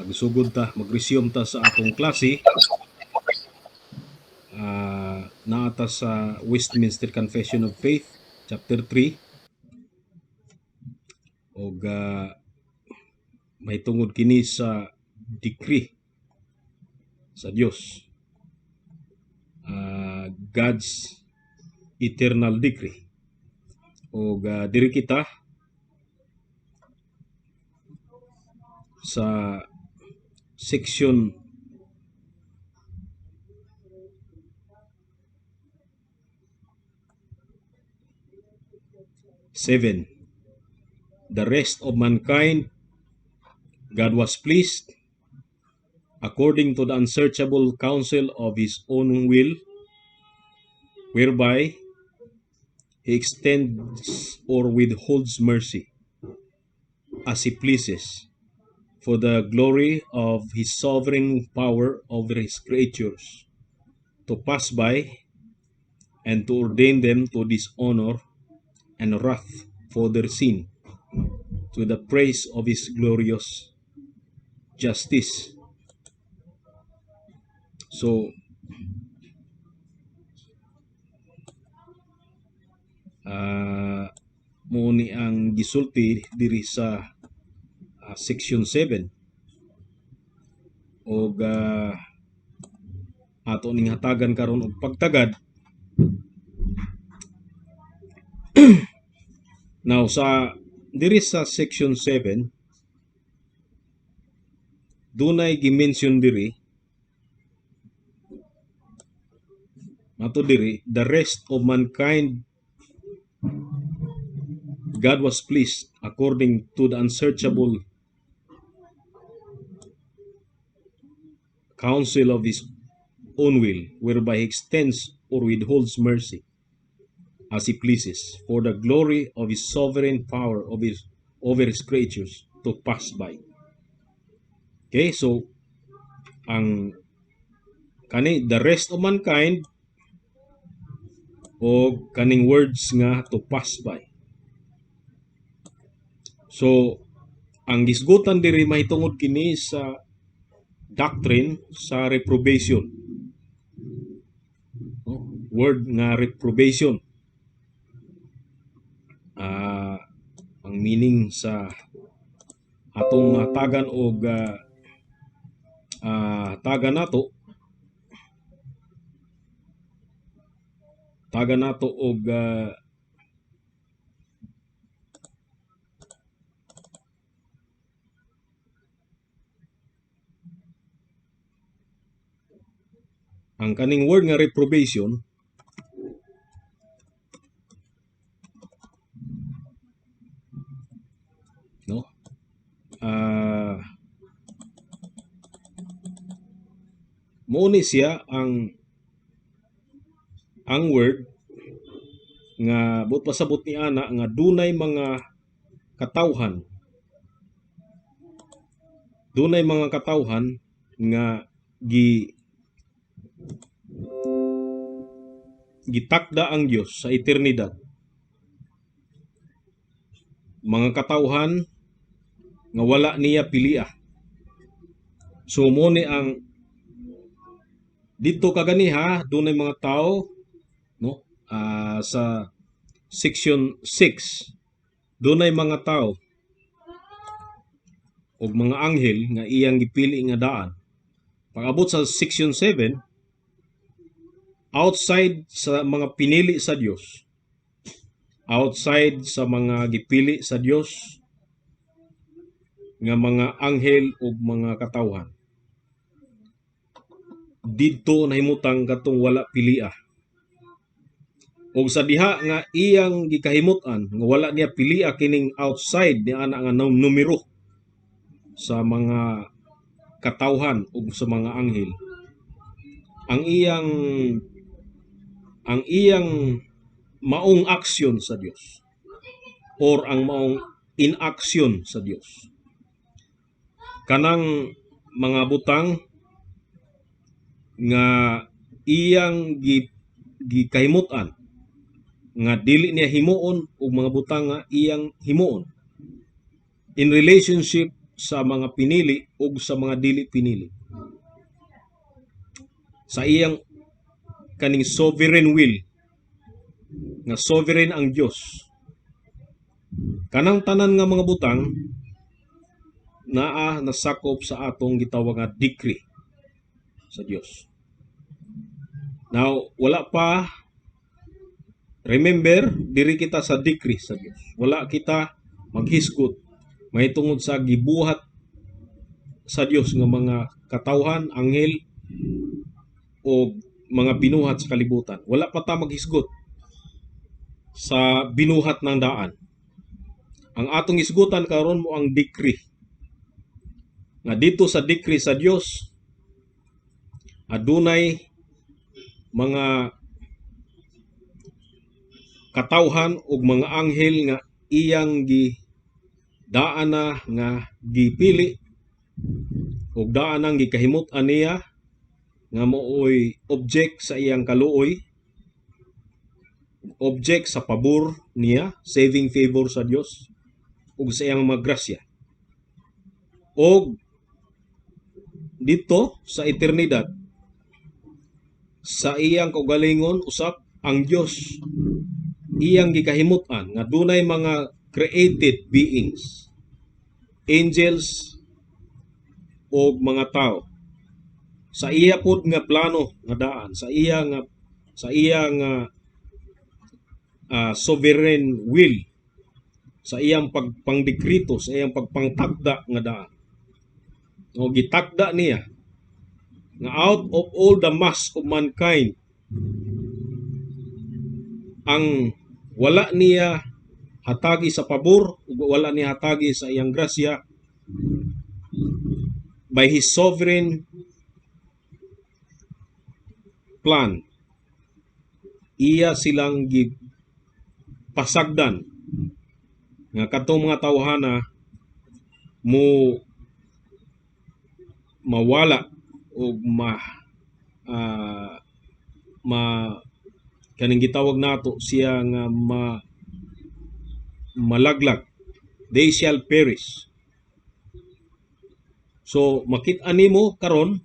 Magsugod ta, mag-resume ta sa atong klase. Naa ta sa Westminster Confession of Faith, chapter 3. Og may tungod kini sa decree sa Dios. God's eternal decree. Og diri kita sa section 7. The rest of mankind, God was pleased, according to the unsearchable counsel of His own will, whereby He extends or withholds mercy as He pleases, for the glory of His sovereign power over His creatures, to pass by and to ordain them to dishonor and wrath for their sin, to the praise of His glorious justice. So, mo ni ang gisulti diri sa section 7 og ato ning hatagan karon og pagtagad. Now, sa diri sa section 7, dunay gi-mention diri mato diri, the rest of mankind, God was pleased according to the unsearchable counsel of His own will, whereby He extends or withholds mercy as He pleases, for the glory of His sovereign power over His creatures to pass by. Okay, so ang kani the rest of mankind o kaning words nga to pass by. So ang gisgutan diri mahitungod kini sa doctrine sa reprobation. No? Word nga reprobation. Ang meaning sa atong tagan og tagan nato og ang kaning word nga reprobation, no, mo ni siya ang word nga buot pasabot ni ana nga dunay mga katawhan, dunay mga katawhan nga gitakda ang Dios sa eternidad, mga katawhan nga wala niya pilia. So mo ni ang dito kaganiha dunay mga tao, no, sa section 6 dunay mga tao og mga anghel nga iyang gipili nga daan. Pag-abot sa section 7, outside sa mga pinili sa Dios, outside sa mga gipili sa Dios nga mga anghel ug mga katawhan, didto nahimutang katong wala pilia. Og sa diha nga iyang gikahimut-an nga wala niya pilia kining outside ni ana nga numero sa mga katawhan ug sa mga anghel, ang iyang maong aksyon sa Dios or ang maong inaction sa Dios, kanang mga butang nga iyang gikahimut-an nga dili niya himuon ug mga butang nga iyang himuon in relationship sa mga pinili ug sa mga dili pinili. Sa iyang kaning sovereign will, nga sovereign ang Dios. Kanang tanan nga mga butang naa nasakop sa atong gitawag nga decree sa Dios. Now, wala pa, remember, diri kita sa decree sa Dios. Wala kita maghisgot mahitungod sa gibuhat sa Dios nga mga katawhan, anghel o mga binuhat sa kalibutan. Wala pa ta maghisgot sa binuhat ng daan. Ang atong hisgutan karon mao ang decree. Nga dito sa decree sa Dios adunay mga katawhan ug mga anghel nga iyang gi daan na nga gipili ug daan nang gikahimut-an niya nga mooy object sa iyang kaluoy, object sa pabor niya, saving favor sa Dios ug sa iyang mga grasya. Og dito sa eternidad, sa iyang kaugalingon usap, ang Dios iyang gikahimut-an nga dunay mga created beings, angels o mga tao. Sa iya pod nga plano nga daan, sa iya nga sovereign will, sa iyang pagpangdekrito, sa iyang pagpangtakda nga daan. O gitakda niya nga out of all the mass of mankind, ang wala niya hatagi sa pabor ug wala niya hatagi sa iyang grasya, by his sovereign plan, iya silang gipasagdan nga katong mga tawhana mo mawala o ma kaning gitawag nato siya nga malaglag, they shall perish. So makit-a nimo karon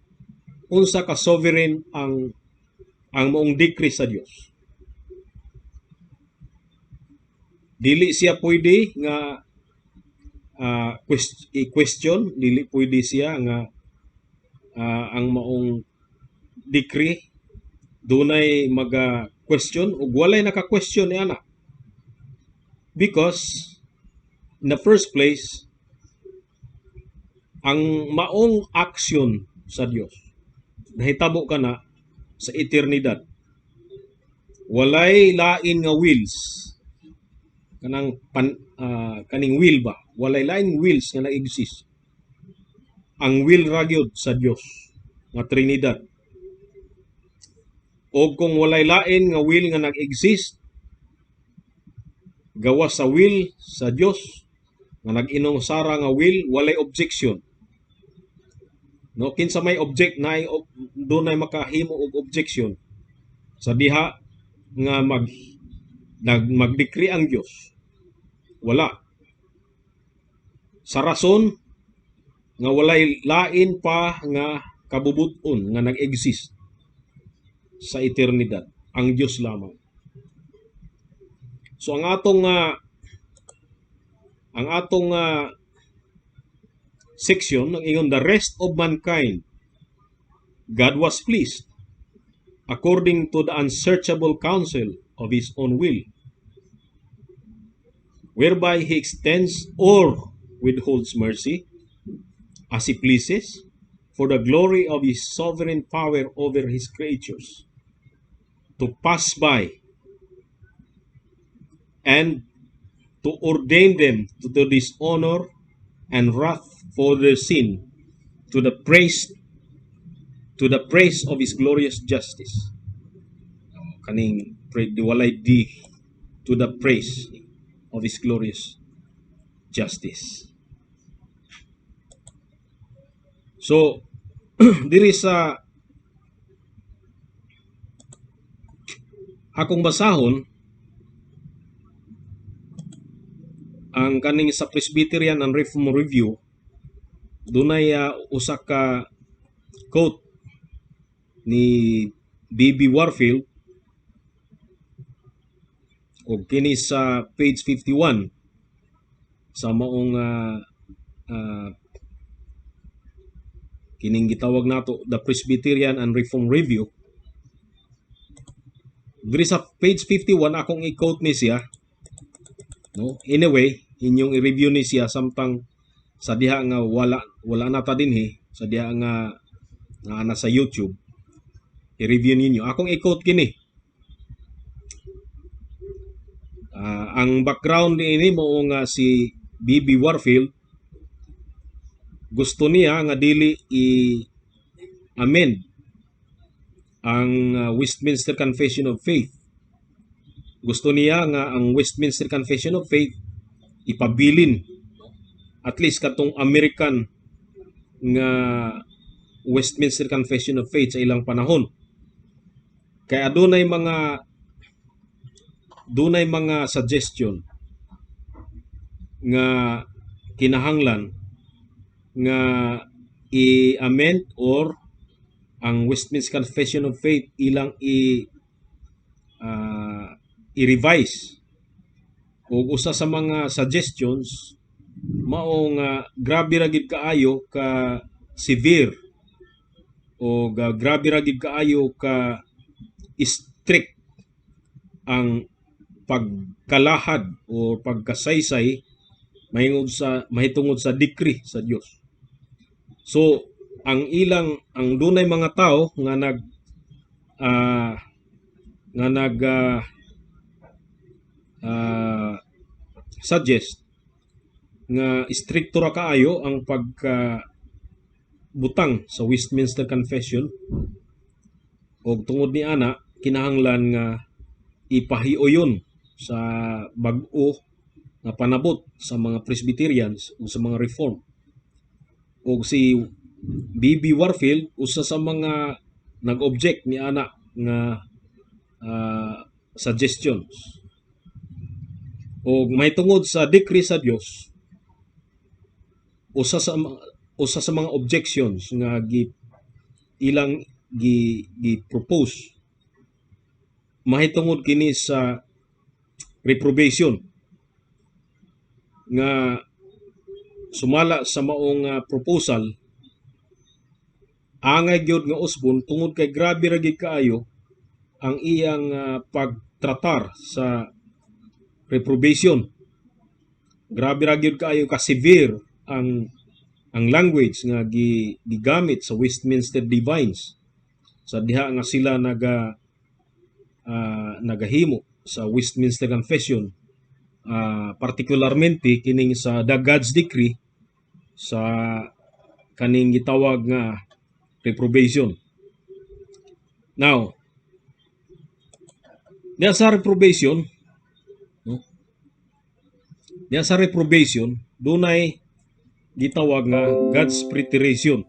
unsa ka sovereign ang maong decree sa Dios. Dili siya pwede nga i-question, dili pwede siya nga ang maong decree dunay maga question ug walay naka-question ni ana. Because in the first place, ang maong action sa Dios nahitabo kana sa eternidad. Walay lain nga wills kanang kaning will ba, walay lain wills nga na-exist. Ang will ra gyud sa Dios nga Trinidad. O kung walay lain nga will nga nag-exist gawas sa will sa Dios nga nag-inusara nga will, walay objection. No, kinsa may object na dunay makahimo og objection sa diha nga magdecree ang Dios? Wala. Sa rason nga walay lain pa nga kabubut-on nga nag-exist sa eternidad, ang Dios lamang. So ang atong section ng ingon, the rest of mankind, God was pleased according to the unsearchable counsel of his own will, whereby he extends or withholds mercy as he pleases, for the glory of his sovereign power over his creatures, to pass by and to ordain them to the dishonor and wrath for their sin, to the praise of his glorious justice. Kaning walay d, to the praise of his glorious justice. So diri sa akong basahon ang kaning sa Presbyterian and Reform Review. Dunay usa ka quote ni B.B. Warfield og kini sa page 51 sa maong kining gitawag nato The Presbyterian and Reform Review. Diri sa page 51 akong i-quote ni siya, no? Anyway, inyong i-review ni siya samtang sa diha nga wala wala na ta dinhi, sa diha nga naa na sa YouTube, i-review ninyo. Akong i-quote kini. Ang background niini mao nga si B.B. Warfield gusto niya nga dili i-amend ang Westminster Confession of Faith. Gusto niya nga ang Westminster Confession of Faith ipabilin, at least katong American nga Westminster Confession of Faith sa ilang panahon. Kay adunay mga suggestion nga kinahanglan nga i-amend or ang Westminster Confession of Faith ilang i-revise. Ug usa sa mga suggestions mao nga grabe ra gid kaayo ka severe o grabe ra gid kaayo ka strict ang pagkalahad o pagkasaysay mahitungod sa decree sa Dios. So ang dunay mga tao nga nag suggest nga strikto ra kaayo ang pagka butang sa Westminster Confession, og tungod ni ana kinahanglan nga ipahiuyon sa bag-o nga panabot sa mga Presbyterians o sa mga Reform. Og si B.B. Warfield usa sa mga nag-object ni ana nga suggestions. Og mahitungod sa decree sa Dios, usa sa mga objections nga gi ilang gi, gi propose mahitungod kini sa reprobation nga sumala sa maong proposal, angay gyud nga usbon tungod kay grabe ra gid kaayo ang iyang pagtratar sa reprobation. Grabe ra gyud kaayo ka severe ang language nga gigamit sa Westminster Divines sa diha nga sila nagahimo sa Westminster Confession, particularmente kining sa The God's Decree sa kaning gitawag nga reprobation. Now, diya sa reprobation, no? Diya sa reprobation, dunay gitawag nga God's preteration.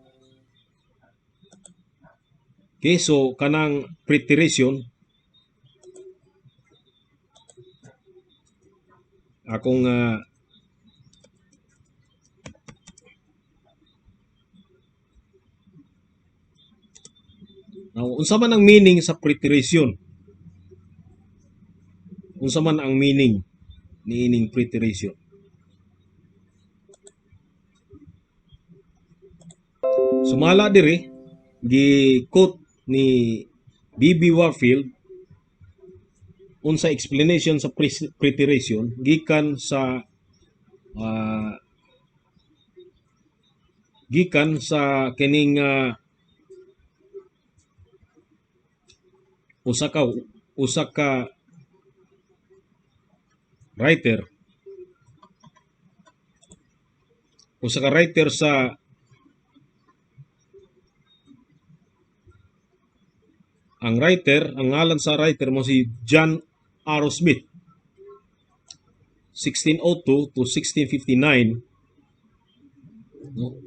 Okay, so kanang preteration akong now, unsa man ang meaning sa preteration? Unsa man ang meaning niining preteration? Sumala diri gi-quote ni B.B. Warfield unsa explanation sa preteration gikan sa kining usa ka writer, usa ka writer sa ang writer, ang ngalan sa writer mo si John Arrowsmith, 1602 to 1659, no?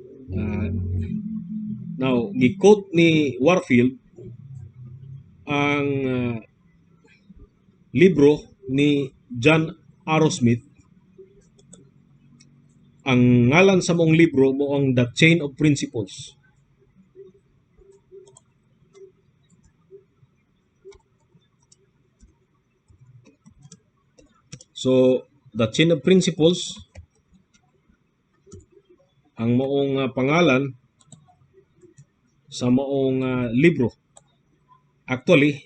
Now, gi-quote ni Warfield ang libro ni John Arrowsmith. Ang ngalan sa maong libro mao ang The Chain of Principles. So, The Chain of Principles ang maong pangalan sa maong libro. Actually,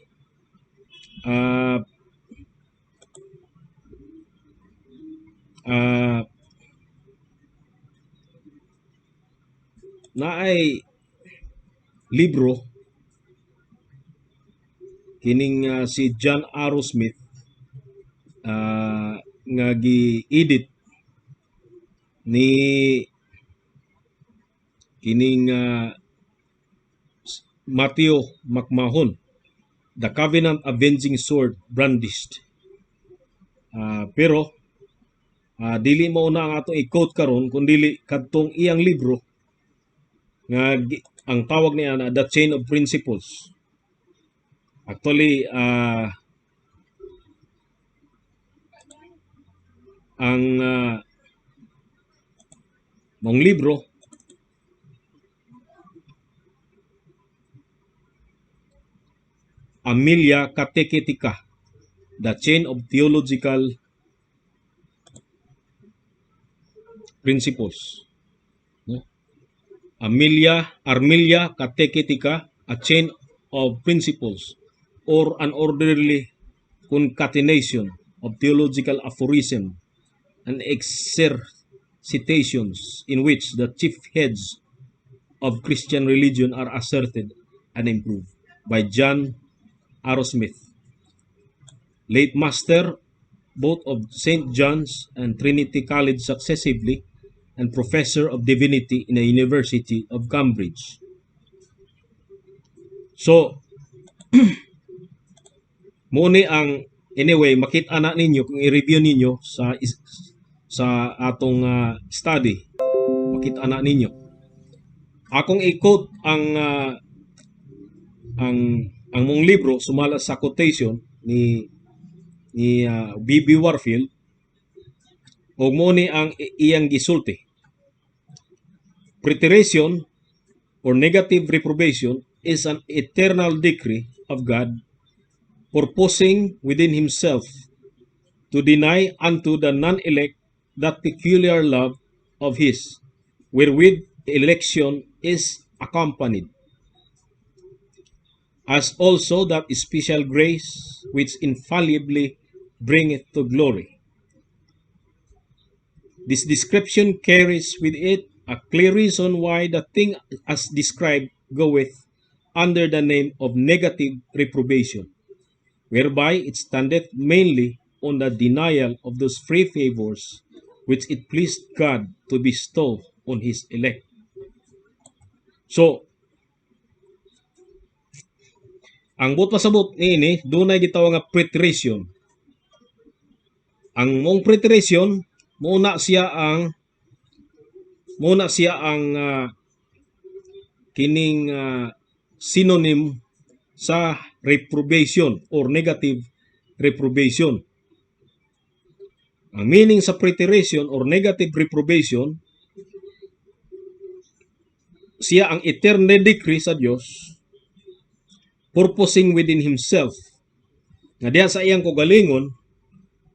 naay libro kining si John Arrowsmith nga gi-edit ni kining Matthew McMahon, The Covenant Avenging Sword Brandished. Pero dili mao na ang atong i-quote karon, kun dili kadtong iyang libro nga ang tawag niya na The Chain of Principles. Actually, ang maong libro Armilla Catechetica, The Chain of Theological Principles. No? Armilla Catechetica, A Chain of Principles or an Orderly Concatenation of Theological Aphorism and Exercitations in which the chief heads of Christian religion are asserted and improved, by John Arrowsmith, late master both of St. John's and Trinity College successively, and professor of divinity in the University of Cambridge. So, mao ni ang, anyway, makita na ninyo kung i-review ninyo sa atong study, makita na ninyo. Akong i-quote ang maong libro sumala sa quotation ni B.B. Warfield ug mao ni ang iyang gisulti. Preteration or negative reprobation is an eternal decree of God purposing within himself to deny unto the non-elect that peculiar love of his wherewith election is accompanied, as also that special grace which infallibly bringeth to glory. This description carries with it a clear reason why the thing as described goeth under the name of negative reprobation, whereby it standeth mainly on the denial of those free favors which it pleased God to bestow on his elect. So, ang buot pasabot niini, dunay gitawag nga preterition. Ang maong preterition, mao na siya ang kining synonym sa reprobation or negative reprobation. Ang meaning sa preterition or negative reprobation, siya ang eternal decree sa Dios purposing within himself nga diha sa iyang kaugalingon,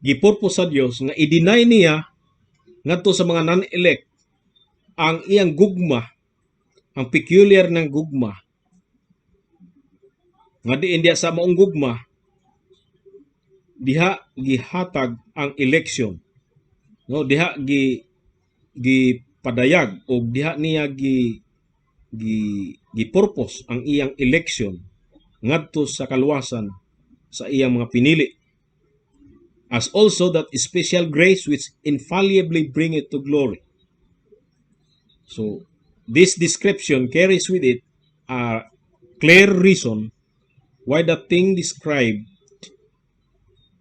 gipurpose sa Dios nga i-deny niya ngadto sa mga non-elect ang iyang gugma, ang peculiar ng gugma nga diin diha sa maong gugma diha gihatag ang election, no? Diha gi gipadayag o diha niya gi gi gipurpose ang iyang election ngadto sa kaluwasan sa iyang mga pinili, as also that special grace which infallibly bringeth to glory. So this description carries with it a clear reason why the thing described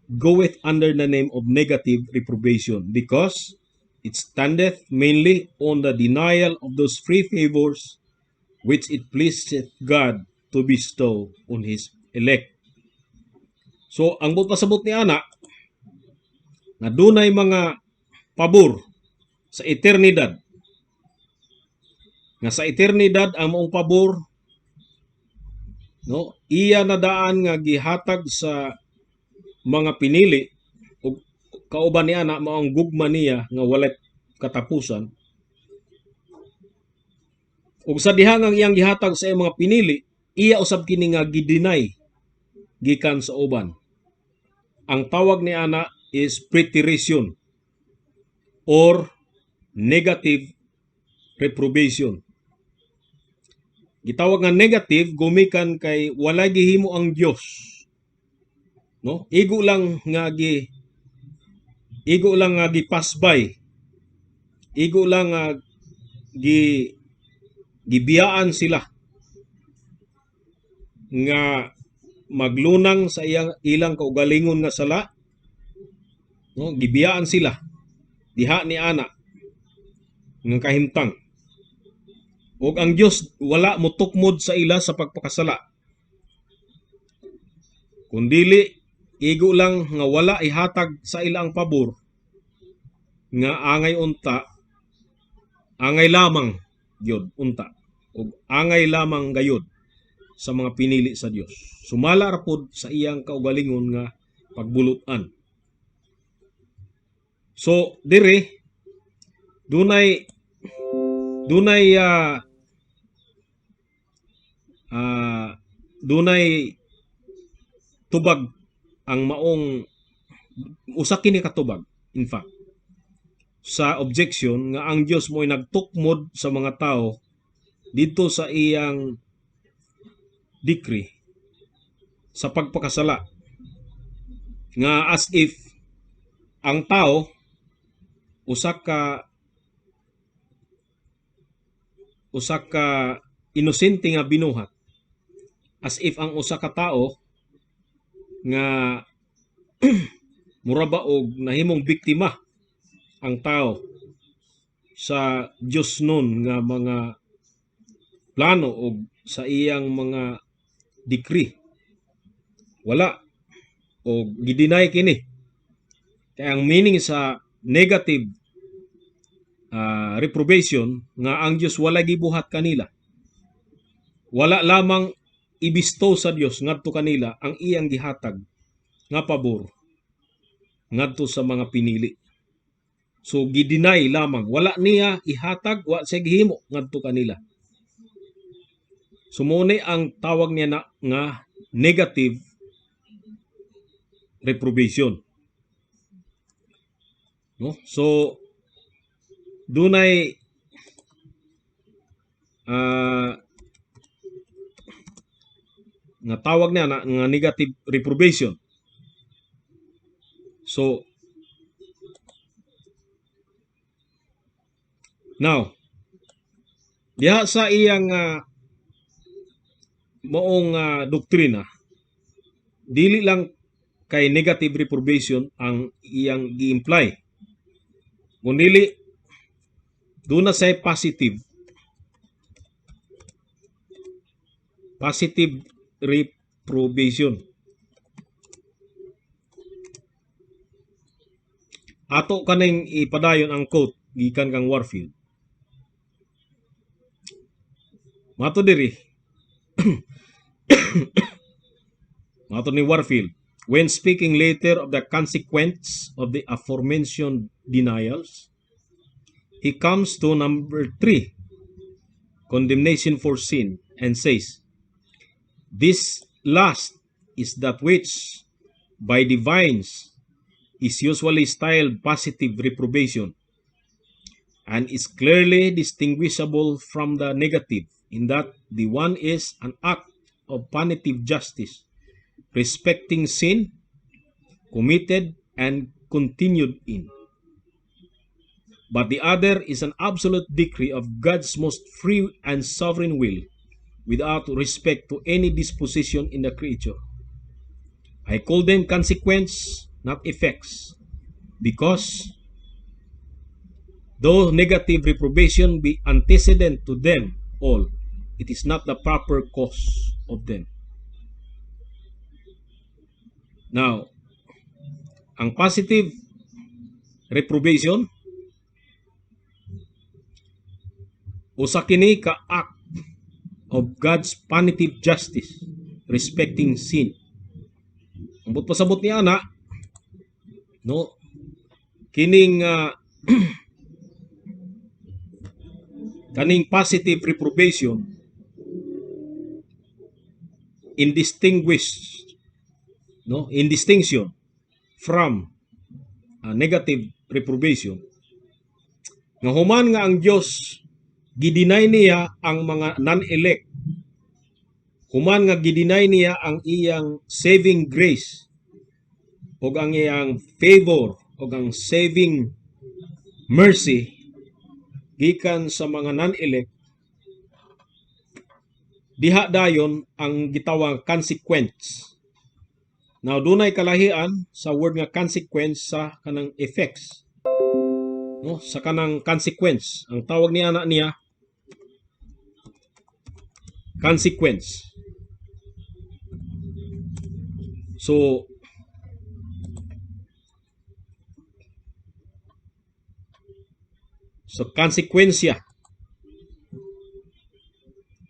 goeth under the name of negative reprobation, because it standeth mainly on the denial of those free favors which it pleaseth God to bestow on his elect. So, ang buot pasabot ni ana, na dunay mga pabor Sa eternidad. Nga sa eternidad ang maong pabor, no, iya na daan nga gihatag sa mga pinili ug kauban niya na mao ang gugma niya nga walay katapusan. Ug sa diha nga iyang gihatag sa iyang mga pinili, iya usab kini nga gi-deny gikan sa uban. Ang tawag ni ana is preterition or negative reprobation. Gitawag nga negative gumikan kay walay gihimo ang Dios. No? Igo lang nga gi-pass by. Igo lang nga gibiyaan sila nga maglunang sa ilang kaugalingon nga sala, no, gibiyaan sila diha ni ana nga kahimtang ug ang Dios wala motukmod sa ila sa pagpakasala, kun dili igo lang nga wala ihatag sa ila ang pabor nga angay unta, angay lamang gyud unta ug angay lamang gayud sa mga pinili sa Dios. Sumala ra pod sa iyang kaugalingon nga pagbulutan. So dire dunay tubag ang maong usa kini katubag, in fact, sa objection nga ang Dios mo'y nagtukmod sa mga tao didto sa iyang decree sa pagpakasala, nga as if ang tao usa ka inosente nga binuhat, as if ang usa ka tao nga mura ba og nahimong biktima ang tao sa Dios nun nga mga plano og sa iyang mga decree. Wala o gi-deny kini kay ang meaning sa negative reprobation nga ang Dios wala gibuhat kanila, wala lamang i-bestow sa Dios ngadto kanila ang iyang gihatag nga pabor ngadto sa mga pinili. So gi-deny lamang, wala niya ihatag, wa siya gihimo ngadto kanila. So mao ni ang tawag niya na nga negative reprobation. No? So dunay nga tawag niya na nga negative reprobation. So now diha sa iyang maong doktrina, dili lang kay negative reprobation ang iyang gi-imply, kun dili duna say positive reprobation. Ato kaning ipadayon ang quote gikan kang Warfield. Mato diri, mato ni Warfield, when speaking later of the consequence of the aforementioned denials, he comes to number 3, condemnation for sin, and says, "This last is that which, by divines, is usually styled positive reprobation, and is clearly distinguishable from the negative in that the one is an act of punitive justice respecting sin committed and continued in. But the other is an absolute decree of God's most free and sovereign will, without respect to any disposition in the creature. I call them consequence, not effects, because though negative reprobation be antecedent to them all, it is not the proper cause of them." Now, ang positive reprobation Usa kini ka act of God's punitive justice respecting sin. Ang buot pasabot ni ana, no, kining kaning positive reprobation indistinguished, no, in distinction from negative reprobation, nga human nga ang Dios gideny niya ang mga non-elect, human nga gideny niya ang iyang saving grace ug ang iyang favor ug ang saving mercy gikan sa mga non-elect, diha dayon ang gitawag consequence. Now, dunay kalahian sa word nga consequence sa kanang effects. No, sa kanang consequence. Ang tawag niya na niya consequence. So konsekwensya.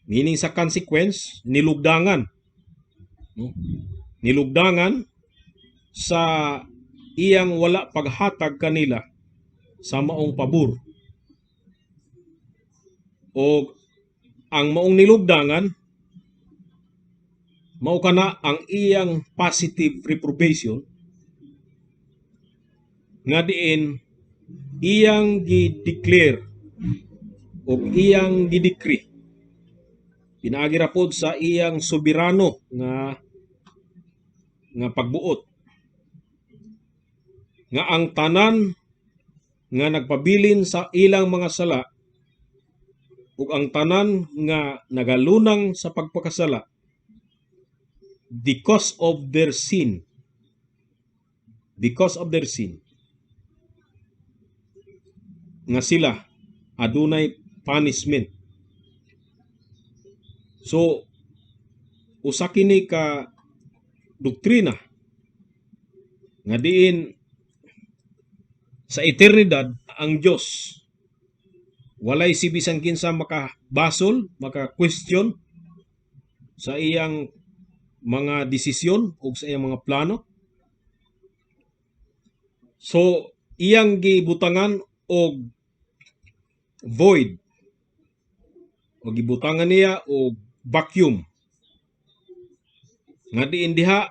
Meaning sa consequence, nilugdangan. No? Nilugdangan sa iyang wala paghatag kanila sa maong pabor. O ang maong nilugdangan, mao kana ang iyang positive reprobation nga diin iyang gi-declare o iyang gi-decree pinaagi ra pod sa iyang soberano nga pagbuot nga ang tanan nga nagpabilin sa ilang mga sala ug ang tanan nga nagalunang sa pagpakasala because of their sin, because of their sin, nga sila adunay punishment. So usa kini ka doktrina nga diin sa eternidad ang Dios walay si bisan kinsa makabasol, maka-question sa iyang mga desisyon o sa iyang mga plano. So iyang gibutangan og void o gibutangan niya og vacuum nga diin diha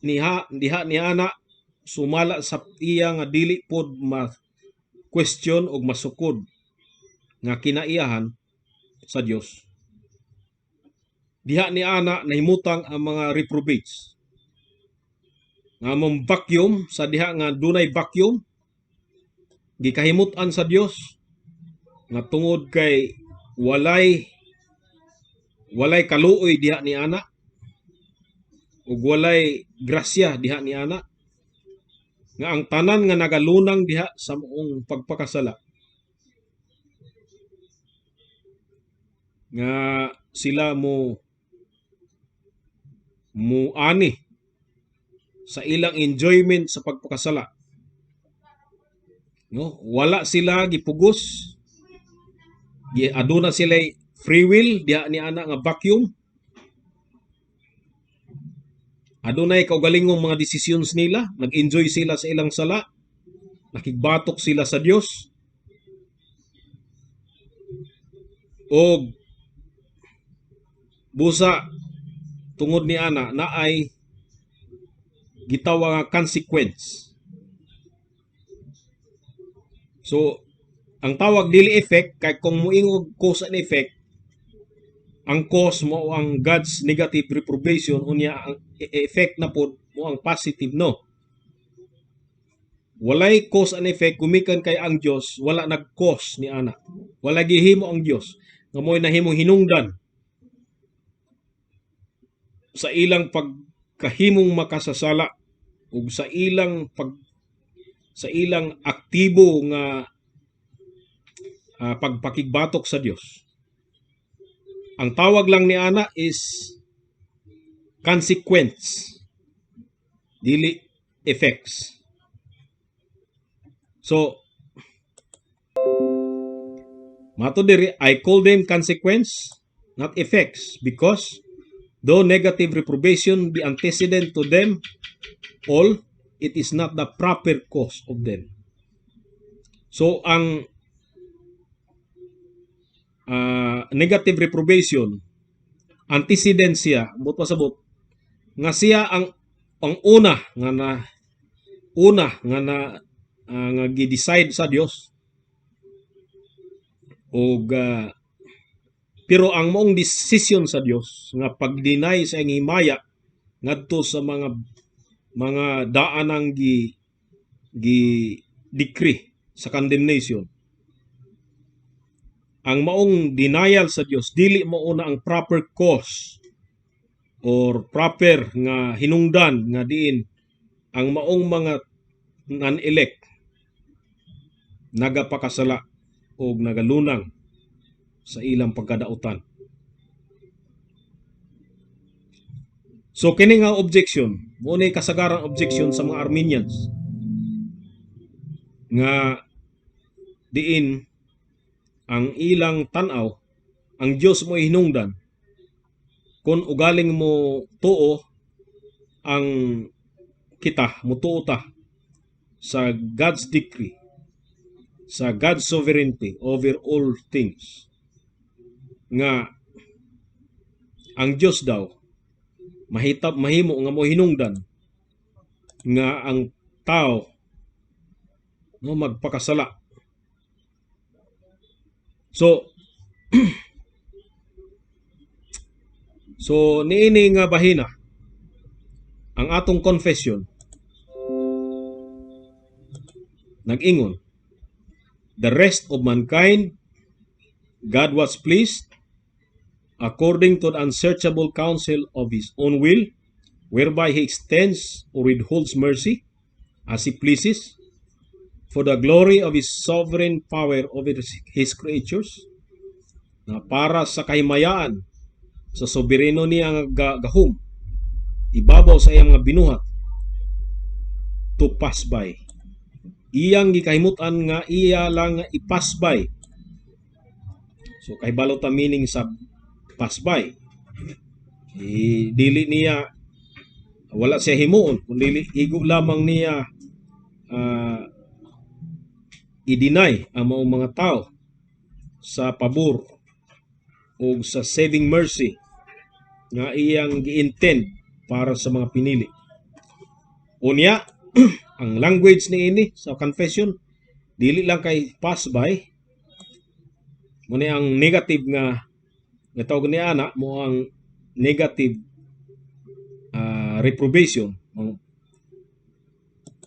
niha diha niya ana sumala sa iya nga dili pod ma question og masukod nga kinaiyahan sa Dios. Diha ni ana nahimutang ang mga reprobates. Nga mong vacuum sa diha nga dunay vacuum, gikahimut-an sa Dios nga tungod kay walay kaluoy diha ni ana ug walay grasya diha ni ana, nga ang tanan nga nagalunang diha sa maong pagpakasala nga sila mo muani sa ilang enjoyment sa pagpakasala. No, wala sila gipugos. Aduna sila free will diha ni ana nga vacuum. Adunay kaugalingong mga decisions nila, nag-enjoy sila sa ilang sala, nakigbatok sila sa Dios. Og busa tungod ni ana naay gitawag nga consequence. So ang tawag dili effect, kay kung moingog cause and effect, ang cause mo ang God's negative reprobation, unya ang effect na pod mo ang positive, no. Walay cause and effect gumikan kay ang Dios wala nag-cause ni ana. Wala gihimo ang Dios nga mo'y nahimong hinungdan sa ilang pagkahimong makasasala ug sa ilang aktibo nga pagpakigbatok sa Dios. Ang tawag lang ni ana is consequence, dili effects. So Mato diri, I call them consequence, not effects, because though negative reprobation be antecedent to them all, it is not the proper cause of them. So ang negative reprobation, antecedent siya, buot pasabot nga siya ang una nga na nga gi-decide sa Dios og pero ang maong desisyon sa Dios nga pag-deny sa iyang himaya ngadto sa mga daan ang gi gi decree sa condemnation, ang maong denial sa Dios dili mao na ang proper cause or proper nga hinungdan nga diin ang maong mga non-elect nagapakasala o nagalunang sa ilang pagkadautan. So kini nga objection, mo ni kasagaran objection sa mga Arminians nga diin ang ilang tan-aw, ang Dios mo hinungdan kung ugaling mo tuo ang kita, mutuo ta sa God's decree, sa God's sovereignty over all things, nga ang Dios daw mahitap mahimo nga mo hinungdan nga ang tao, no, magpakasala. So niini nga bahina, ang atong confession nag-ingon, "The rest of mankind God was pleased, according to the unsearchable counsel of His own will, whereby He extends or withholds mercy as He pleases, for the glory of His sovereign power over His creatures," na para sa kahimayaan sa sobereno niya nga gahom ibabaw sa iyang mga binuhat, to pass by, iyang gikahimutan nga iya lang nga i-pass by. So kahibalo ta meaning sa pass by. I, dili niya, wala siya himuon kun dili igo lamang niya i-deny ang maong mga tao sa pabor o sa saving mercy nga iyang gi-intend para sa mga pinili. Unya, ang language ni ini sa confession dili lang kay pass by mo ni ang negative nga nga tawag ni ana mo ang negative reprobation ang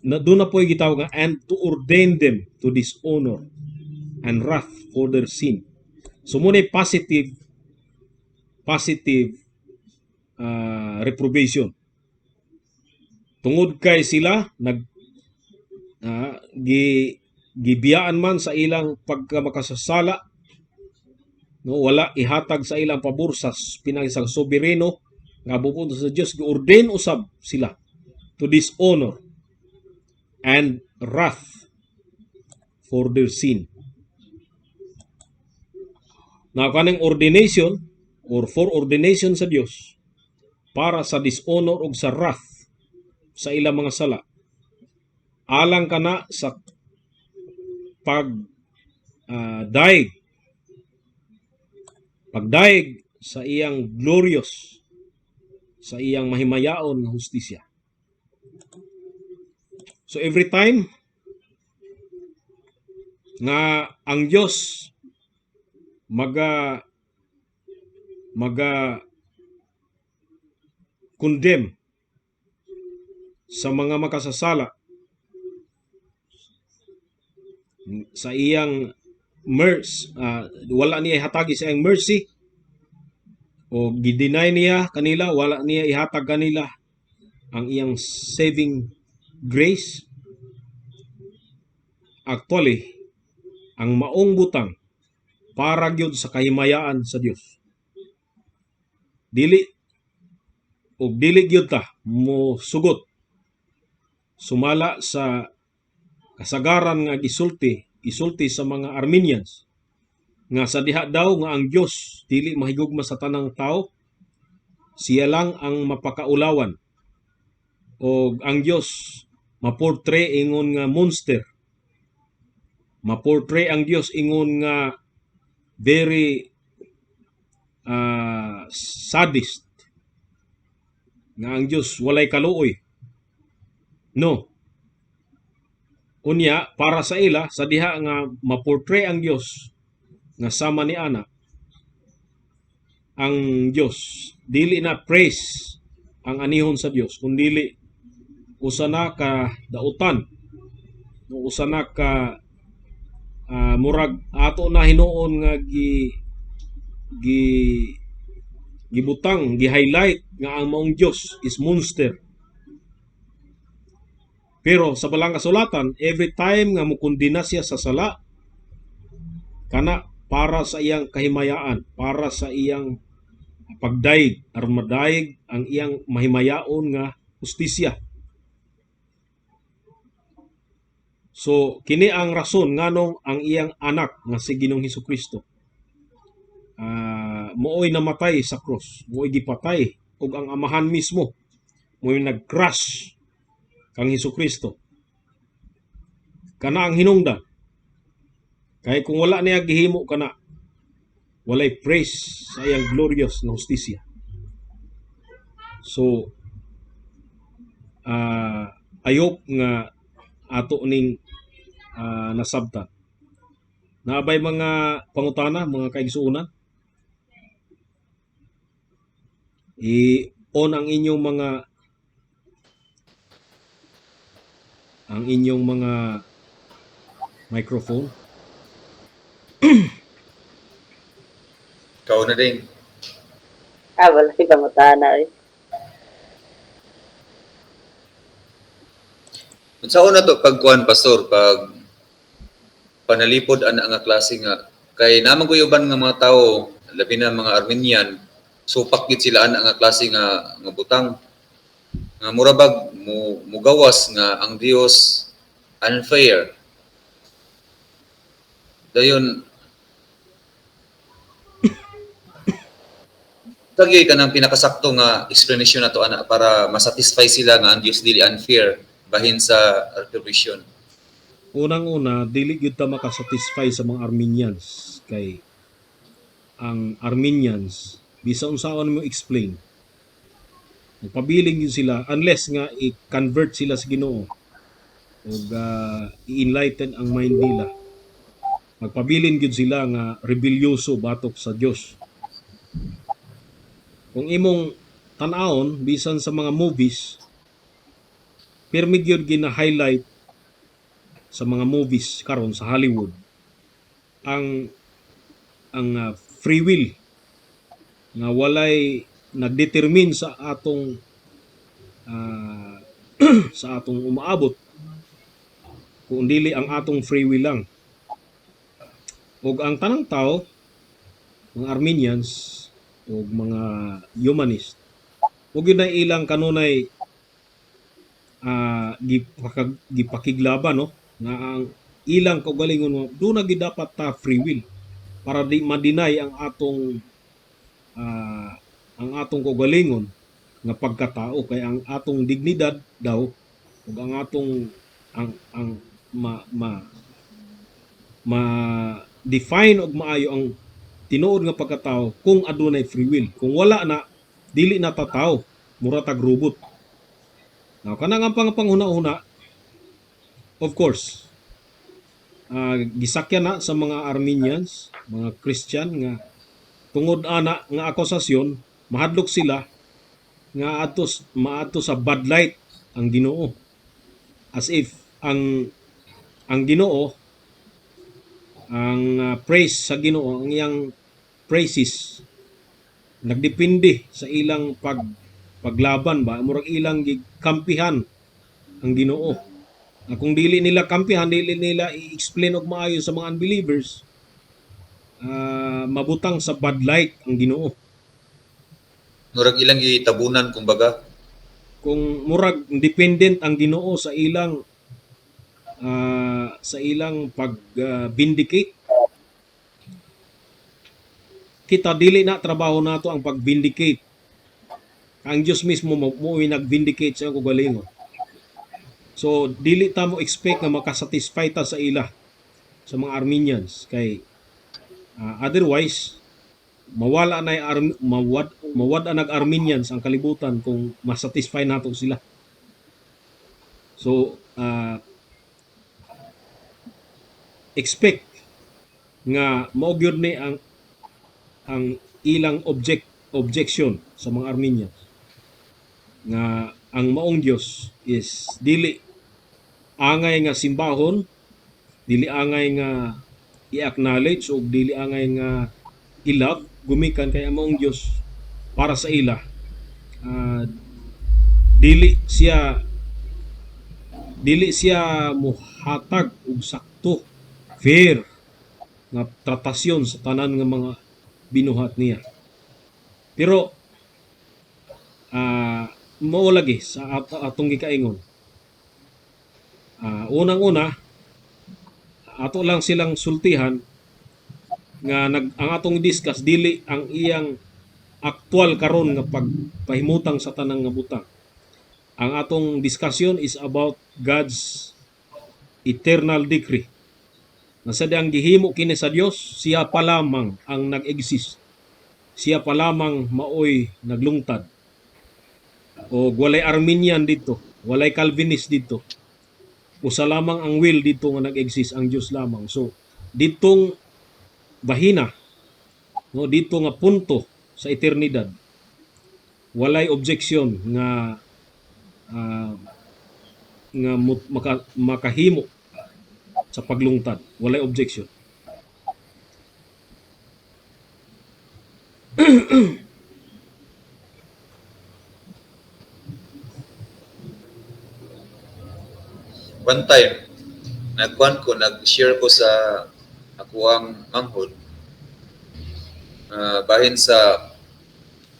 na doon na po gitawag nga and to ordain them to dishonor and wrath for their sin. So mo ni positive positive reprobation tungod kay sila nag gi gibiyaan man sa ilang pagkamakasasala, no, wala ihatag sa ilang pabor sa pinagi sa sobereno nga bupunto sa Dios, giordain usab sila to dishonor and wrath for their sin. Na kaning ordination or for ordination sa Dios para sa dishonor ug sa wrath sa ilang mga sala alang kana sa pag daig pagdaig sa iyang glorious, sa iyang mahimayaon nga hustisya. So every time nga ang Dios maga condemn sa mga makasasala sa iyang mercy, wala niya ihatagi sa iyang mercy o gi-deny niya kanila, wala niya ihatag kanila ang iyang saving grace, actually ang maong butang para gyud sa kahimayaan sa Dios. Dili og dili gyud ta mo sugot sumala sa kasagaran nga gisulti isulti sa mga Arminians. Nga sa diha daw nga ang Dios dili mahigugma sa tanang tao, siya lang ang mapakaulawan. O ang Dios maportray ingon nga monster. Maportray ang Dios ingon nga very sadist. Nga ang Dios walay kaluoy. No. Unya para sa ila, sa diha nga maportray ang Dios nga sama ni ana, ang Dios dili na praise ang anihon sa Dios, kun dili usa na ka dautan, no, usa na ka murag ato na hinuon nga gi gi gibutang, gi-highlight nga ang maong Dios is monster. Pero sa Balang Kasulatan, every time nga mukondena siya sa sala, kana para sa iyang kahimayaan, para sa iyang pagdayeg, aron madayeg ang iyang mahimayaon nga hustisya. So kini ang rason nganong ang iyang anak nga si Ginoong Hesukristo mooy namatay sa cross, mooy gipatay, ug ang Amahan mismo mooy nag-crush kang Hesukristo. Kana ang hinungdan. Kay kung wala niya gihimo kana, walay praise sa iyang glorious nga hustisya. So I hope nga ato ning nasabtan. Naabay mga pangutana, mga kaigsuonan? I-on ang inyong mga microphone. Ikaw na din. Wala si pangutana eh. Unsa na to pagkuan, pastor, pag panalipod ana nga klase nga kay naman ko uban nga mga tao, labi na mga Armenian, supak gid sila ana nga klase nga nga butang nga mura bag mugawas nga ang Dios unfair. Dayon tagyoy ka ng pinakasakto nga explanation nato ana para masatisfy sila nga ang Dios dili unfair bahin sa retribution. Unang-una, dili gyud ta makasatisfy sa mga Armenians kay ang Armenians bisan unsaon mo explain, magpabiling gyud sila unless nga i-convert sila sa Ginoo ug i-enlighten ang mind nila. Magpabilin gyud sila nga rebelyoso batok sa Dios. Kung imong tan-awon bisan sa mga movies, pirmi gyud gina-highlight sa mga movies karon sa Hollywood ang free will nga walay nagdetermine sa atong sa atong umaabot kung dili ang atong free will lang. Ug ang tanang tao, mga Armenians ug mga humanist, ug yun na ilang kanunay gipakiglaban, no, nga ang ilang kaugalingon do na gyud dapat ta free will para di ma-deny ang atong kaugalingon nga pagkatao, kay ang atong dignidad daw ug ang atong ang ma, ma ma define og maayo ang tinuod nga pagkatao kung adunay free will. Kung wala na, dili na ta tao, mura tag robot. Now, kanang ang panghuna-huna, of course, gisakyan na sa mga Armenians, mga Christian nga tungod ana nga akusasyon, mahadlok sila nga atos maadto sa bad light ang Ginoo. As if ang Ginoo, ang praise sa Ginoo, ang iyang praises nagdepende sa ilang paglaban ba, murag ilang gikampihan ang Ginoo. Na kung dili nila kampihan, dili nila i-explain og maayo sa mga unbelievers, mabutang sa bad light ang Ginoo. Murag ilang gitabunan kumbaga. Kung murag dependent ang Ginoo sa ilang pag vindicate. Kita, dili na trabaho nato ang pag-vindicate. Ang Dios mismo mo nag-vindicate sa iyang kaugalingon. So dili ta mo expect nga makasatisfy ta sa ila, sa mga Arminians, kay otherwise mawala na mawad mawad nag Arminians ang kalibutan kung masatisfy nato sila. So expect nga mao gyud ni ang ilang objection sa mga Arminians, nga ang maong Dios is dili angay nga simbahon, dili angay nga i-acknowledge o dili angay nga i-love gumikan kay ang maong Dios para sa ila dili siya muhatag og sakto, fair nga tratasyon sa tanan nga mga binuhat niya. Pero mao lagi sa atong gikaingon. Unang-una, ato lang silang sultihan nga ang atong discuss dili ang iyang aktual karon nga pagpahimutang sa tanang nga butang. Ang atong discussion is about God's eternal decree. Na sa ang gihimo kini sa Dios, siya pa lamang ang nag-exist. Siya pa lamang maoy naglungtad. O walay Arminian dito, walay Calvinist dito. Usa lamang ang will dito nga nag-exist, ang Dios lamang. So ditong bahina, no, dito nga punto sa eternidad, walay objection nga makahimo sa paglungtad, walay objection. One time, nagkuan ko, nag-share ko sa akuang manghod bahin sa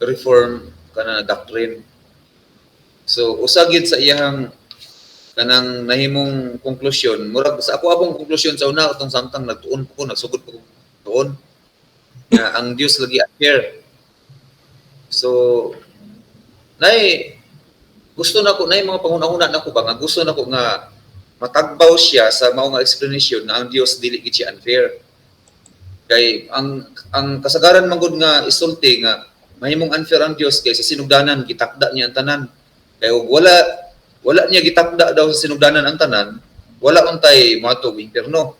reform kana doctrine. So usa gyud sa iyahang kanang nahimong konklusyon, murag sa ako abong konklusyon sa una atong samtang nagtuon ko, nagsugod ko tuon nga ang Dios lagi unfair. So nay gusto nako, nay mga panghuna-huna nako ba nga gusto nako nga matagbaw siya sa mao nga explanation na ang Dios dili gid siya unfair. Kay ang kasagaran man gud nga isulti nga mahimong unfair ang Dios kay sa sinugdanan gitakda niya ang tanan. Kay og wala wala niya gitakda daw sa sinugdanan ang tanan, wala untay moadtog impierno.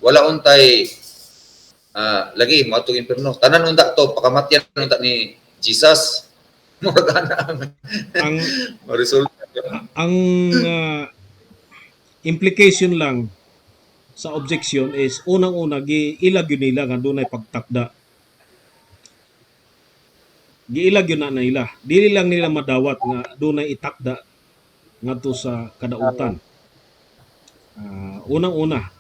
Wala untay lagi moadtog impierno. Tanan unta to pakamatyan unta ni Jesus. Murag ana ang Ang resulta. Ang implication lang sa objection is unang-una, giilag yun nila nga dunay pagtakda. Giilag yun na nila. Dili lang nila madawat nga dunay itakda ngadto sa kadautan. Unang-una,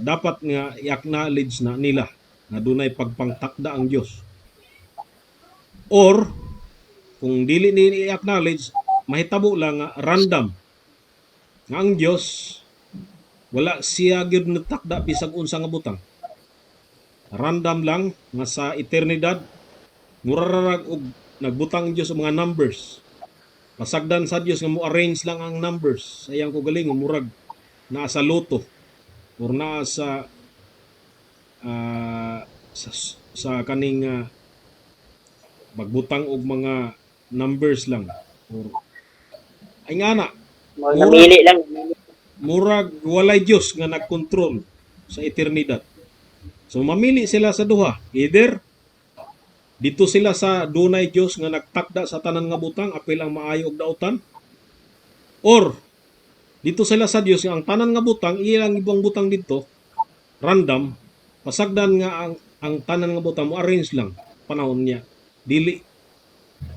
dapat nga i-acknowledge na nila nga dunay pagpangtakda ang Dios. Or kung dili ni i-acknowledge, mahitabo lang nga random nga ang Dios wala siya gyud natakda bisag unsa nga butang. Random lang nga sa eternidad murararag og nagbutang ang Dios og mga numbers. Pasagdan sa Dios nga mo arrange lang ang numbers sa iyang kaugalingon, murag naa sa lotto or naa sa kaning magbutang og mga numbers lang or ay nga na Mga Murag- namili lang. murag walay Dios nga nagkontrol sa eternidad. So mamili sila sa duha. Either dito sila sa dunay Dios nga nagtakda sa tanan nga butang apil ang maayo ug dautan, or dito sila sa Dios nga ang tanan nga butang ilang ibang butang dito random, pasagdan nga ang tanan nga butang mo arrange lang panahon niya, dili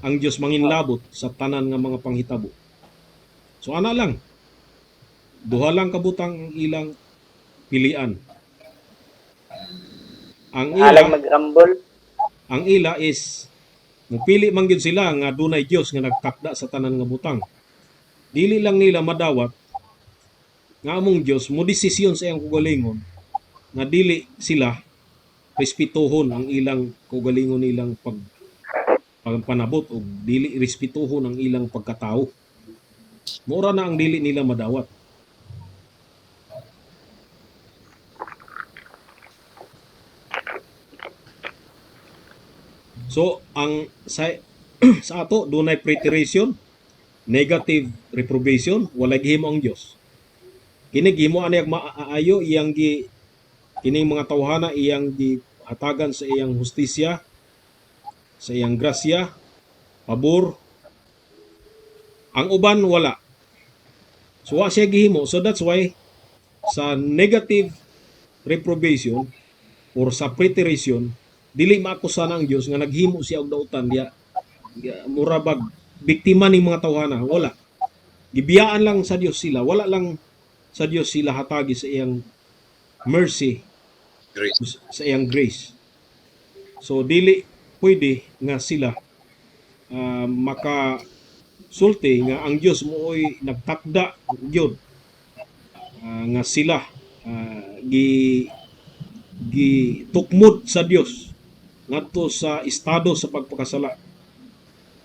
ang Dios manginlabot sa tanan nga mga panghitabo. So ana lang, duha lang ka butang ang ilang pilian. Ang ila Alang mag-rumble. Ang ila is mupili man gyud sila nga dunay Dios nga nagtakda sa tanan nga butang. Dili lang nila madawat nga among Dios mo desisyon sa iyang kaugalingon nga dili sila respetuhon ang ilang kaugalingon nilang pagpanabot o dili respetuhon ang ilang pagkatao. Mura na ang dili nila madawat. So ang sa ato dunay preteration, negative reprobation, walay gihimo ang Dios. Kini gihimo ani ang maayo iyang gi kining mga tawhana iyang gihatagan sa iyang hustisya, sa iyang grasya, pabor. Ang uban wala. So wa siya gihimo. So that's why sa negative reprobation or sa preteration, dili maakusan ang Dios nga naghimo siya og dautan diya mura bag biktima ning mga tawhana, wala. Gibiyaan lang sa Dios sila, wala lang sa Dios sila hatagi sa iyang mercy, Grace. Sa iyang grace. So dili pwede nga sila maka sulti nga ang Dios mooy nagtakda gyud nga sila gi gi tukmod sa Dios ngadto sa estado sa pagpakasala.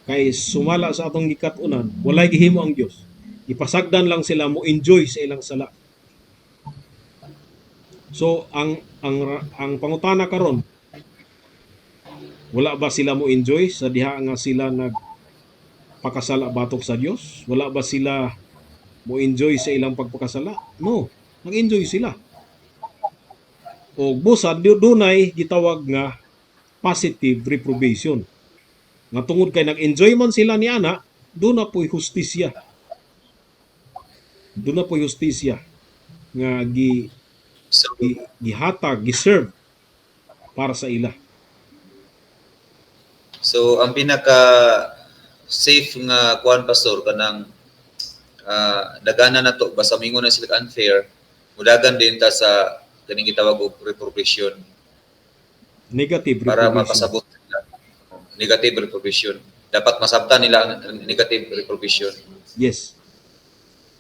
Kay sumala sa atong gikat-unan, walay gihimo ang Dios. Ipasagdan lang sila mo enjoy sa ilang sala. So ang pangutana karon, wala ba sila mo enjoy sa diha nga sila nagpakasala batok sa Dios? Wala ba sila mo enjoy sa ilang pagpakasala? No, nag-enjoy sila. O busa dunay gitawag nga positive reprobation. Nga tungod kay nag-enjoy man sila ni ana, doon na po'y hustisya. Doon na po'y hustisya nga So, gihatag, gi-serve para sa ila. So ang pinaka safe nga kuan, pastor, kanang dagana na to basta mingon na sila unfair, mudagan din ta sa kaning gitawag og reprobation Negative para reprobation. Mapasabot sila. Negative reprobation. Dapat masabtan nila ang negative reprobation. Yes.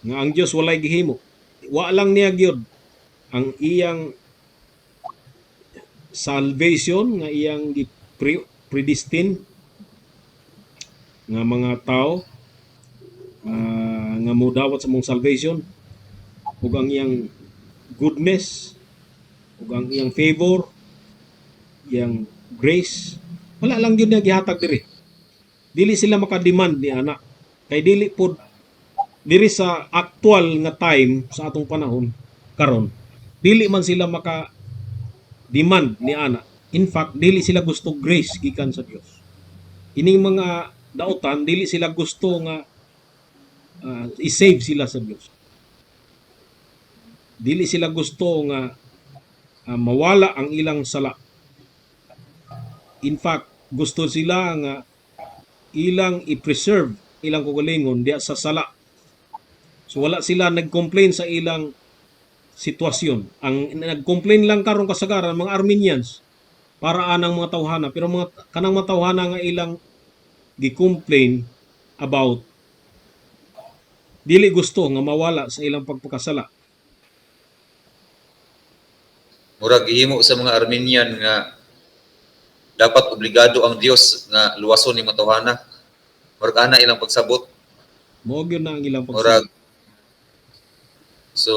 Nga ang Dios walay gihimo. Wa lang niya gyud ang iyang salvation nga iyang gi predestine nga mga tao nga modawat sa mong salvation ug ang iyang goodness ug ang iyang favor, iyang grace, wala lang gyud niya gihatag diri. Dili sila makademand ni ana kay dili pod diri sa actual nga time sa atong panahon karon, dili man sila maka demand ni ana. In fact, dili sila gusto grace gikan sa Dios. Ining mga dautan, dili sila gusto nga i-save sila sa Dios. Dili sila gusto nga mawala ang ilang sala. In fact, gusto sila nga ilang i-preserve ilang kaugalingon diya sa sala. So wala sila nag-complain sa ilang sitwasyon. Ang nag-complain lang karon kasagaran mga Arminians para anang mga tawhana, pero mga kanang mga tawhana nga ilang gi-complain about, dili gusto nga mawala sa ilang pagpakasala. Murag gihimo sa mga Arminian nga dapat obligado ang Dios nga luwason ni mga tawhana. Murag ana ilang pagsabot. Mao gyud na ang ilang Murag pagsabot. So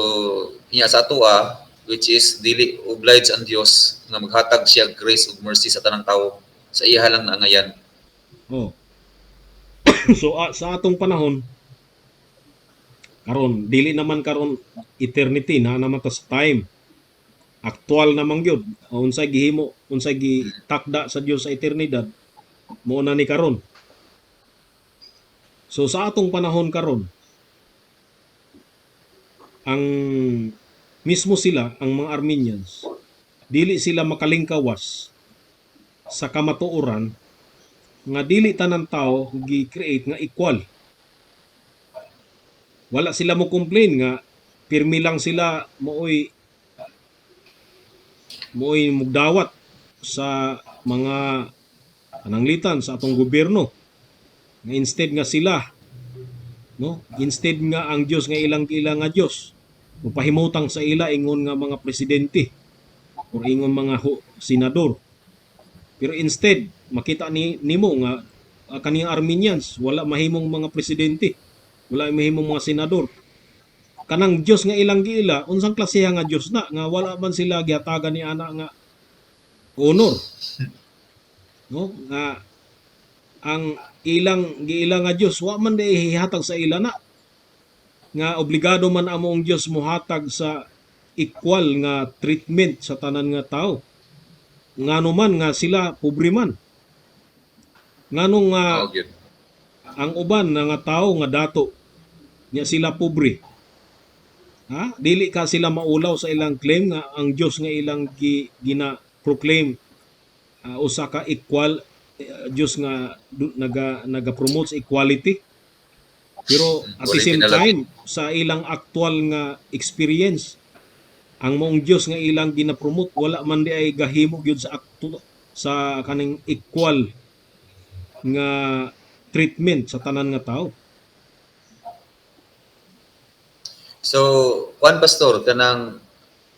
niya sa atoa, which is dili obliged ang Dios nga maghatag siya grace ug mercy sa tanang tawo. Sa iya lang naangayan. Oh. So sa atong panahon karon, dili naman karon eternity na naman ta sa time. Aktual namang gyud. Unsay gihimo, unsay gitakda sa Dios sa eternidad, mao na ni karon. So sa atong panahon karon, ang mismo sila, ang mga Arminians, dili sila makalingkawas sa kamatuoran nga dili tanan tao gi-create nga equal. Wala sila mo complain nga pirmi lang sila mooy mugdawat sa mga pananglitan sa atong gobyerno. Nga instead nga sila, no? Instead nga ang Dios nga ilang ila nga Dios mopahimutang sa ila ingon nga mga presidente. Or ingon mga senador. Pero instead, makita ni nimo nga kaning Arminians wala mahimong mga presidente, wala mahimong mga senador. Kanang Dios nga ilang giila, unsang klase nga Dios na nga wala man sila gihatagan ni ana nga honor? No? Nga ang ilang giila nga Dios wa man di hihatag sa ila na nga obligado man among Dios mohatag sa equal nga treatment sa tanan nga tao. Ngano man nga sila pobre man? Ngano nga Mao gyud. Ang uban na nga tao nga dato nya sila pobre? Ha? Dili ka sila maulaw sa ilang claim nga ang Dios nga ilang gina proclaim usa ka equal Dios nga naga promote sa equality. Pero at the Wala same kinalabi. Time sa ilang actual nga experience, ang maong Dios nga ilang gina-promote wala man di ay gahimo gyud sa akto sa kaning equal nga treatment sa tanan nga tao. So, kuan, pastor, kanang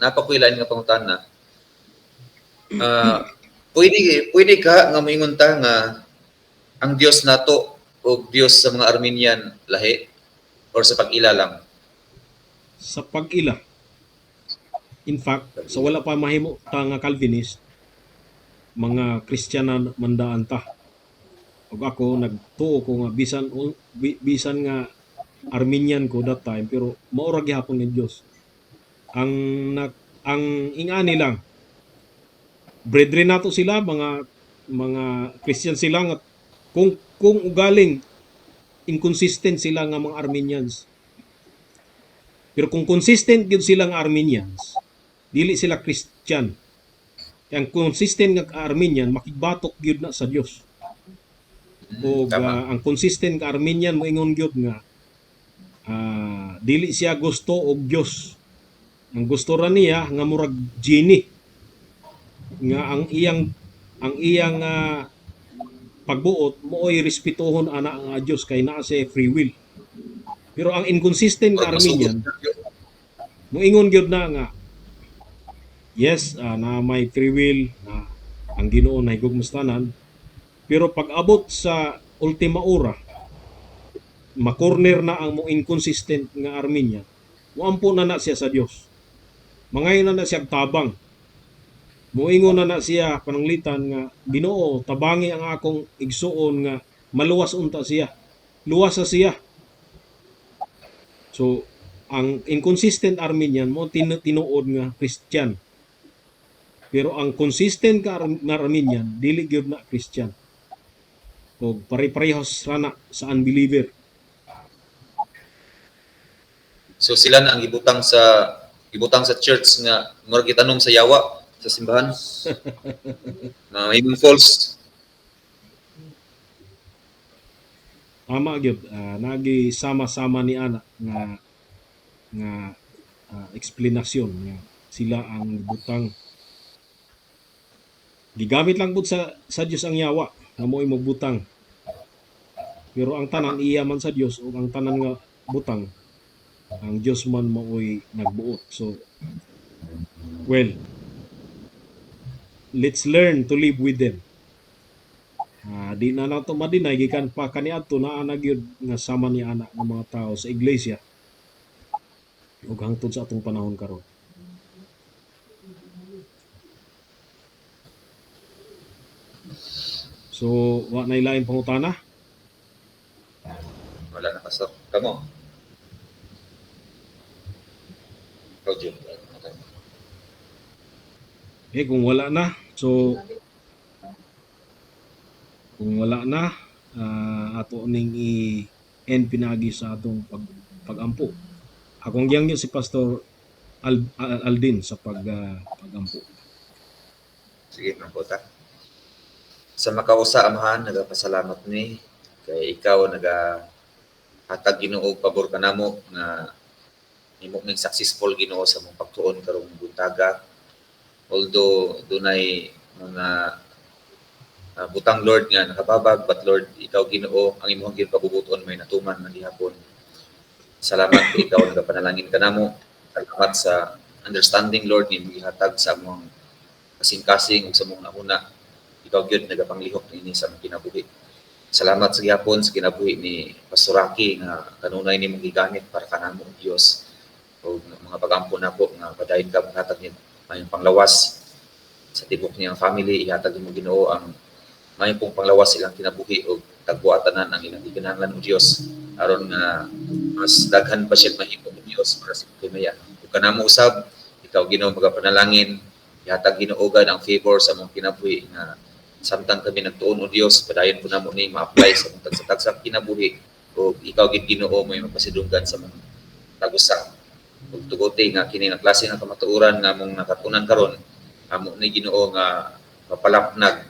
napakuilain nga pangutana. Pwede ka nga moingon ta nga ang Dios nato o Dios sa mga Armenian lahi or sa pag-ila lang? Sa pag-ila. In fact, sa wala pa mahimo ta nga Calvinist, mga Kristiyana mandaan ta. Ug ako nagtuo ko nga bisan nga Arminian ko that time, pero mao ra gihapon ni Dios. Ang ingani lang, brethren nato sila, mga Christian sila nga kung ugaling inconsistent sila nga mga Arminians. Pero kung consistent gyud sila nga Arminians, dili sila Christian. Kaya ang consistent nga Arminian makigbatok gyud na sa Dios. O ang consistent nga Arminian moingon gyud nga dili siya gusto og Dios. Ang gusto ra niya nga murag genie nga ang iyang pagbuot mooy respetuhon ana nga Dios kay naa siya free will. Pero ang inconsistent nga Murag masugot. Arminian moingon gyud na nga yes, na may free will na ang Ginoo nahigugma sa tanan, pero pag abot sa ultima ora, makorner na ang mo inconsistent nga Arminian, moampo na na siya sa Dios, mangayo na na siya og tabang, moingon na na siya pananglitan nga, "Ginoo, tabangi ang akong igsuon nga maluwas unta siya, luwas sa siya." So ang inconsistent Arminian mo tinuod nga Christian, pero ang consistent ka nga Arminian dili gyud na Christian og pare-parehas ra na sa unbeliever. So sila na ang gibutang sa church nga murag gitanom sa yawa sa simbahan. Na mahimong false. Tama gyud, nagi sama-sama ni ana nga nga eksplanasyon nga sila ang butang, gigamit lang pud sa Dios ang yawa nga mo'y magbutang, pero ang tanan iya man sa Dios ug ang tanan nga butang ang Dios man maoy nagbuot. So well, let's learn to live with them. Di na nato ma-deny gikan pa kaniadto naa na gyud nga sama ni ana nga mga tao sa iglesia ug hangtod sa atong panahon karon. So wa nay laing pangutana? Wala na, pastor. Kamo. Ikaw, Jim. Eh, kung wala na, so kung wala na, ato ning i-end pinagi sa atong pag-ampo. Akong giyangyo si Pastor Aldin sa pag-ampo. Sige, mangkota. Sa makausa, Amahan, nagapasalamat ni kay ikaw naga hatag, Ginoo, pabor kanamo nga nimo ning successful, Ginoo, sa mong pagtuon karong buntaga. Although dunay mga butang, Lord, nga nakababag, but Lord, ikaw, Ginoo, ang imong pabubuton may natuman man gihapon. Salamat kay ikaw nagapanalangin kanamo. Salamat sa understanding, Lord, nga imong gihatag sa among kasing-kasing ug sa among hunahuna. Ikaw gyud nagapanglihok niini sa among kinabuhi. Salamat sa gihapon sa kinabuhi ni Pastor Rocky nga kanunay nimong gigamit para kanamo, Dios, ug mga pagampo nako nga padayon ka maghatag ni mayong panglawas sa tibok niyang family. Ihatag nimo, Ginoo, ang maayong pong panglawas ilang kinabuhi ug tagbuo tanan ang ilang gikinahanglan, o Dios, aron nga mas daghan pa siya mahimo, o Dios, para sa himaya. Ug kanamo usab, ikaw, Ginoo, magapanalangin. Ihatag, Ginoo God, ang favor sa among kinabuhi nga samtang kami nagtuon, o Dios, padayon po namo ni ma-apply sa among tagsa-tagsa kinabuhi ug ikaw gid, Ginoo, may mapasidunggan sa among tagusa ug tuguti nga kini nga klase ng kamatuoran nga among nakatunan karon, amo ni, Ginoo, nga mapalapnag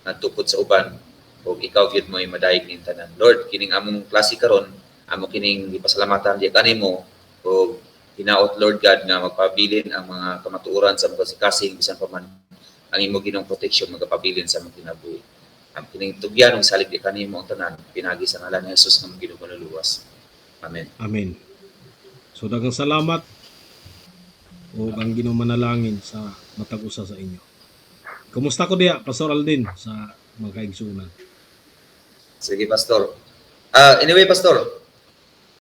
ngadto sa uban ug ikaw gyud mo'y madayeg ning tanan. Lord, kining among klase karon, amo kining gipasalamatan di kanimo ug hinaot, Lord God, nga magpabilin ang mga kamatuoran sa mga kasing bisan pa man ang imo, Ginoong, protection magapabilin sa among kinabuhi. Ang kining tugyan ug salig di kanimo ang tanan pinaagi sa ngalan ni Jesus nga among Ginoo Manluluwas. Amen. Amen. So daghang salamat ug ang Ginoo manalangin sa matag usa sa inyo. Kumusta ko diya, Pastor Aldin, sa mga kaigsuonan? Sige, Pastor. Ah, anyway, Pastor,